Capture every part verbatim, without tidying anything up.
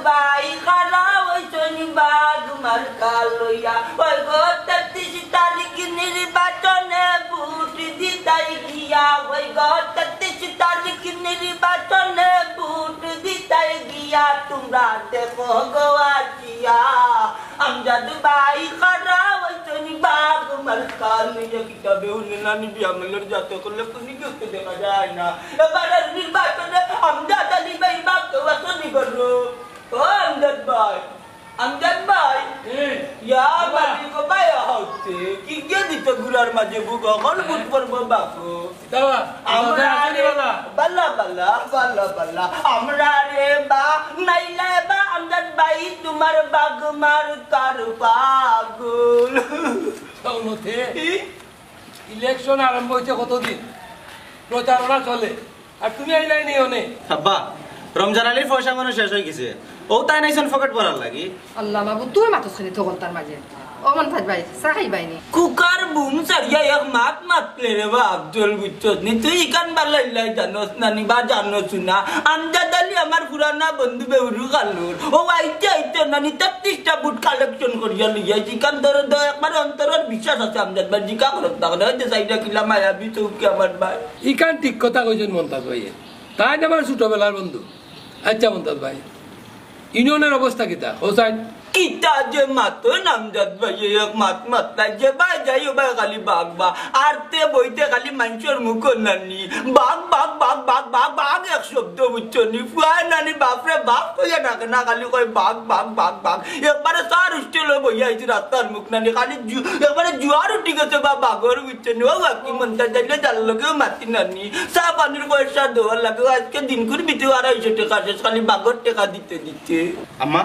ভাই খাড়া অইছইন বাঘ মার্কা লইয়া, ওই গো তেত্রিশ তারিখ নির্বাচনে ভোট দিতাই গিয়া, ওই গো তেত্রিশ তারিখ নির্বাচনে ভোট দিতাই গিয়া, তোমরা দেখো গো আসিয়া, আমজাদ ভাই খাড়া অইছইন বাঘ মার্কা লইয়া। কিতাবে উনি নানি বিয়ামলের জাতক লোক নি গেছে দেখা যায় না। এবারের নির্বাচনে আমজাদ আলী ভাই বাঘ কেউ আসনি করলো। ও আমজাদ ভাই, আমজাদ ভাই। এ, ইয়া বাবা। মালিক ভাই হচ্ছে। কি কে দিতে গুড়ার মাঝে বুক অকল বুট পড়বো বাপু। বাবা, আমরা বাবা, আসনি বাবা। বালা, বালা, বালা, বালা। আমরা রে বা, নাইলে বা আমজাদ ভাই তোমার বাঘ মার্কার পাগল। শোনো তে, ই? ইলেকশন আরম্ভ হইছে কতদিন? প্রচারণা চলে। আর তুমি আইলাই নি অনে? আব্বা, রমজান আলীর পয়সা মনে শেষ হয়ে গেছে। ও তাই নাইছন পকেট ভরার লাগি। আল্লাহ মাবুদ, তুই মাতস খালি তখন তার মাঝে। ও মন্তাজ ভাই, চা খাইবাই নি? কুকার বুম সারিয়া এক মাত মাতলে রে বা আফজল, বুঝছস নি? তুই ইখান বালা ইলাই জানোস না নি বা জানোস না? আমজাদ আলী আমার পুরানা বন্ধু বেউরু খালুর। ও আইতে আইতে নানি তেত্রিশটা বুট কালেকশন করিয়া লইয়া আইছে। ইখান ধরে দ একবারে অন্তরের বিশ্বাস আছে আমজাদ ভাই। জিকা করত না করে, ওই যে সাইডে কিলা মায়াবী চৌকি আমার ভাই। ইখান ঠিক কথা কইছেন মন্তাজ ভাই। তাই না আমার ছোটবেলার বন্ধু। আচ্ছা মন্তাজ ভাই, ইউনিয়নের অবস্থা কিতা? হোসাইন? কিতা যে মাতো নামজাদ ভাই, এক মাত মাতলাই যে ভাই যাই ও ভাই খালি বাঘ বা। আরতে বইতে খালি মানষর মুখো নানি। বাঘ, বাঘ, বাঘ, বাঘ, বাঘ, বাঘ এক শব্দ বুঝছো নি? ফুয়ায় নানি বাপরে বাপ কইয়া ডাকে না, খালি কয় বাঘ, বাঘ, বাঘ, বাঘ। একবারে চার হোস্টেলো বইয়া আইছি রাস্তার মুখ নানি, খালি জু-, একবারে জুয়ার উঠি গেছে বা বাঘর বুঝছো নি? ও বাকি মন্তাজ যাইলে যার লগেও মাতি নানি। চা পানির পয়সা দেওয়ার লাগে, আজকে দিনকুর ভিতরে আড়াইশো টাকা শেষ, খালি বাঘর টাকা দিতে দিতে। আম্মা,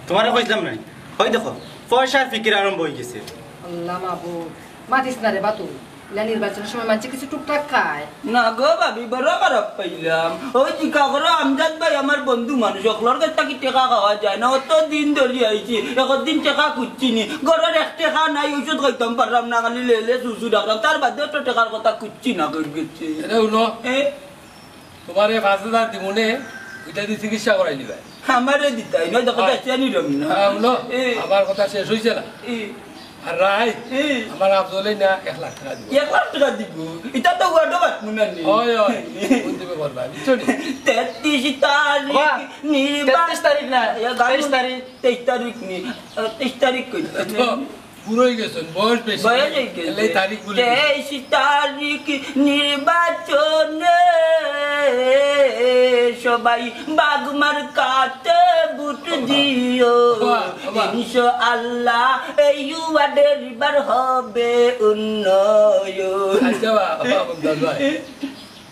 তোমারে কইছিলাম নাই? ওই দেখো, পয়সার ফিকির আরম্ভ হয়ে গেছে। আল্লাহ মাবুদ, মাতিস না রে বাতু। ইলা নির্বাচনের সময় মানষে কিছু টুকটাক খায়। না গো ভাবি, বড় খারাপ পাইলাম। ওই জিকা করো, আমজাদ ভাই আমার বন্ধু মানুষ, অকলর কাছ থাকি টেকা খাওয়া যায় না। অত দিন ধরি আইছি, একদিন টেকা খুঁজছি নি। ঘরর এক টেকা নাই, ঔষধ খাইতাম পারলাম না, খালি লেলে সুসু ডাকলাম। তার বাদে তো টেকার কথা খুঁজছি না, কই গেছে? এরে হুনো, এ? তোমারে পাঁচ হাজার দিমুনে, ইটা দি চিকিৎসা করাই নিবা। আমারে দিতাই, নয় দেখো, আয়। যাচ্ছি আনি রম না। হ্যাঁ, হুনো, এ। আমার কথা শেষ হইছে না। এ। আর রাই, এ। আমার আফজলে না এক লাখ টাকা দিব। এক লাখ টাকা দিব? ইটা তো ওয়ার্ডও বাঁচবো না নি। হয়, হয়। কোন দিকে বলবা, বুঝছো নি? তেত্রিশ তারিখ বাবা, নির্বাচন। তেত্রিশ তারিখ না, এ, গান তেইশ তারিখ। তেইশ তারিখ নি। আ, তেইশ তারিখ কই? তো, বুড়ো হয়ে গেছেন, বয়স বেশি। বয়স হয়ে গেছে। এলে তারিখ ভুলে গেছেন। তেইশ তারিখ নির্বাচনে সবাই বাঘ মার্কাতে ভোট দিও। বাবা, বাবা। ইনশাআল্লাহ এই ওয়ার্ডের এবার হবে উন্নয়ন। আচ্ছা, বাবা, বাবা, বাবা।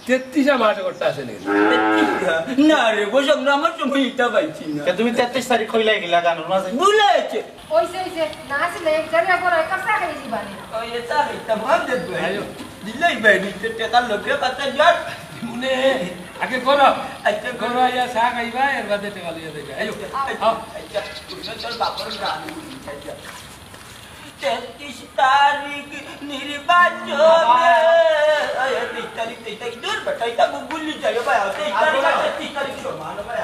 তেত্রিশা মাস করতে আসে নি? তেত্রিশা? না রে, বসে আমরা আমার সময় ইটা পাইছি না। কে তুমি তেত্রিশ তারিখ কইলাই গেলা গানর মাঝে? ভুলে গেছে। ওইসে, ওইসে, না আসলে এক জায়গায় করে এক কাপ চা খাই দিবা নি। ওই যে চা খাইতাম, ভাব দে ভাই। আইও। দিলাই ভাই, নিতে টেকার লোকে কথা জট। মনে আগে করো। আচ্ছা, করো, ইয়া চা খাইবা, এর বাদে টেকা লইয়া যাইবা। আইও। আচ্ছা, আও। আচ্ছা, তুমি তোর বাপর গান। আচ্ছা। তেত্রিশ তারিখ নির্বাচনে। বাবা। এই, এই, তেইশ তারিখ, তেইশ তারিখ, দূর বেটা, এটা গু-, গুল্লি যাই, ভাই, তেইশ তারিখ আর তেত্রিশ তারিখ সমান, ভাই।